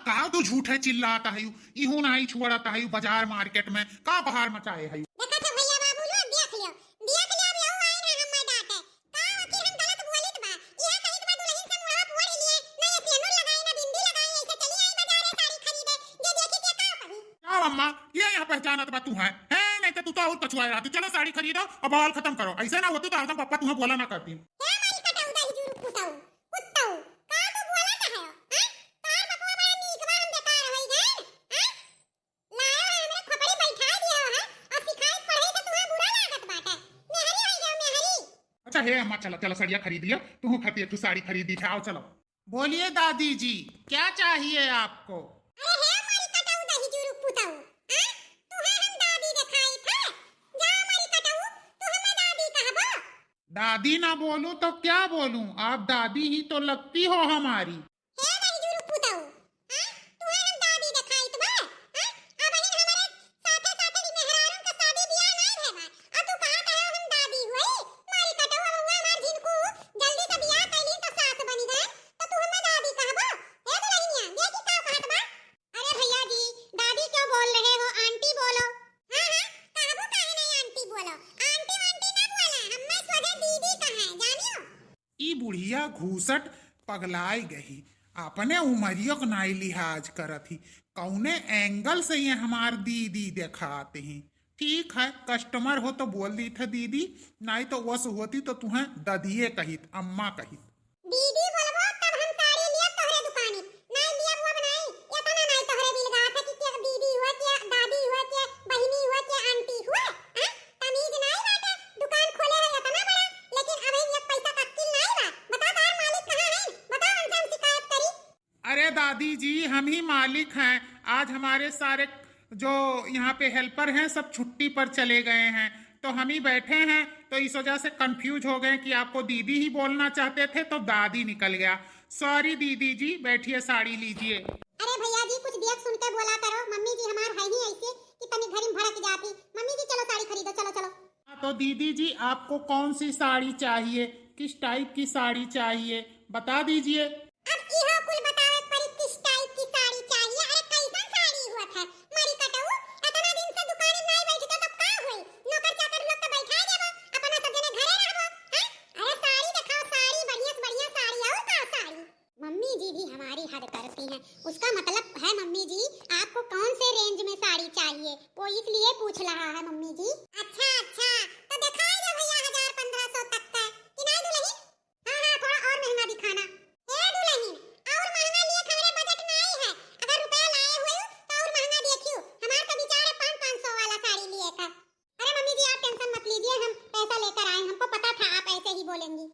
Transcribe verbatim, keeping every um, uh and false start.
का तू झूठे चिल्लात हयू, इहू नाई छोड़त हयू बाजार मार्केट में, का बहार मचाए हयू? देखत हो भैया बाबू लोग, देख लियो, देख लियो, अब यहू आइन है हम्मे डांटे। का हो कि हम गलत बोलित बा? इहे कहित बा दुलहिन से मुड़वा फोड़ लिए, ना ये सेनुर लगाई, ना बिंदी लगाई, ऐसे चली आई बाजारे साड़ी खरीदे, जे देखी के का कही? का अम्मा, ये यहाँ पहचानत बा तू है? हैं, नहीं तो तू तो और कछुआए रहती। चलो साड़ी खरीदो और बवाल खत्म करो, ऐसे ना होती तो हरदम पप्पा तुम्हें बोला ना करती। हे मारी कटऊ दही जुरु कुतऊ, कुत्तऊ, का तू बोलत हयो, हैं? तोहार बपवा बड़ा नीक बा, हम बेकार होई गए, हैं? लायो है हमरे खोपड़ी बैठाए दियो है और सिखाइत पढ़ाई से तुहां बुरा लागत बाटे। मेहरी होई गयो, मेहरी। अच्छा हे अम्मा, चलो, चलो, सड़िया खरीद लियो, तुहू खातिर एक ठो साड़ी खरीदी थे, आओ चलो। बोलिए दादी जी, क्या चाहिए आपको? अरे हे मारी कटऊ दही जुरु पुतऊ, हैं? तुहां हम दादी देखाई थे? जा मारी कटऊ, तू हमें दादी कहबो? दादी ना बोलूं तो क्या बोलूं, आप दादी ही तो लगती हो हमारी। हे दही जुरु पुतऊ, हैं? तुहे हम दादी देखाइत बा? हैं? अबहिन हमरे साथे साथे की मेहरारून के शादी बियाह नाई भे बा। आ तू कहत है हम दादी हुई? मारी कटऊ, अब हुआ हमार झिनकू, जल्दी से बियाह कैली तो सास बनी गए, तो तू हमें दादी कहबो? हे दुलहिनिया, देखी का कहत बा? अरे भैया जी, दादी क्यों बोल रहे हो, आंटी बोलो। हाँ, हाँ, कहबो काहे नहीं आंटी बोलो। आंटी वांटी ना बोला, हमें सोझे दीदी कहे, जानियो। ई बुढ़िया घूसट पगलाय गही, अपने उमरियो क नाई लिहाज करत ही। कौने angle से ये हमार दीदी देखात ही? ठीक है, customer हो तो बोल दीत है दीदी, नाई तो वस होती तो तुहें ददिये कहित, अम्मा कहित। दीदी बोलबो तब हम साड़ी लियब तोहरे दुकानी, नाई लियब वो बनाई, एतना नाई तोहरे बिलगात है कि के दीदी हुआ, के दादी हुआ, के बहिनी हुआ, के आंटी हुआ, हैं? तमीज नाई बाटे, दुकान खोले है एतना बड़ा, लेकिन अबहिन एक पैसा का अक्किल नाई बा। बता तोहार मालिक कहाँ है? बता उनसे हम शिकायत करी। अरे दादी जी, हम ही मालिक हैं। आज हमारे सारे जो यहाँ पे helper हैं, सब छुट्टी पर चले गए हैं, तो हम ही बैठे हैं, तो इस वजह से confuse हो गए कि आपको दीदी ही बोलना चाहते थे तो दादी निकल गया। Sorry दीदी जी, बैठिए, साड़ी लीजिए। अरे भैया जी, कुछ देख सुन के बोला करो, मम्मी जी हमार है ही ऐसे कि तनी घड़ी में भड़क जाती। मम्मी जी चलो साड़ी खरीदो, चलो चलो। हाँ, तो दीदी जी, आपको कौन सी साड़ी चाहिए, किस type की साड़ी चाहिए, बता दीजिए। अब इहो कुल बतावे पड़ी किस type की साड़ी चाहिए। अरे कैसन साड़ी हुआ था मारी कटऊ, इतना दिन से दुकान में नहीं बैठी तो तब का हुई? नौकर चाकर लोग तो बैठा देबो, अपना सब जने घरे रहबो, हैं? अरे साड़ी दिखाओ, साड़ी बढ़िया से बढ़िया साड़ी, और का साड़ी? मम्मी जी भी हमारी हद करती हैं। उसका मतलब है मम्मी जी, आपको कौन से range में साड़ी चाहिए, वो इसलिए पूछ रहा है मम्मी जी। अच्छा अच्छा, तो दिखाई दो भैया हजार पन्द्रह सौ तक का, कि नहीं दुलहिन? हाँ हाँ, थोड़ा और महंगा दिखाना। ए दुलहिन, और महंगा लिए हमारे budget नहीं है, अगर रुपया लाए हुए तो और महंगा देखियो, हमार तो विचार है पाँच पाँच सौ वाला साड़ी लिए था। अरे मम्मी जी आप tension मत लीजिए, हम पैसा लेकर आए, हमको पता था आप ऐसे ही बोलेंगी।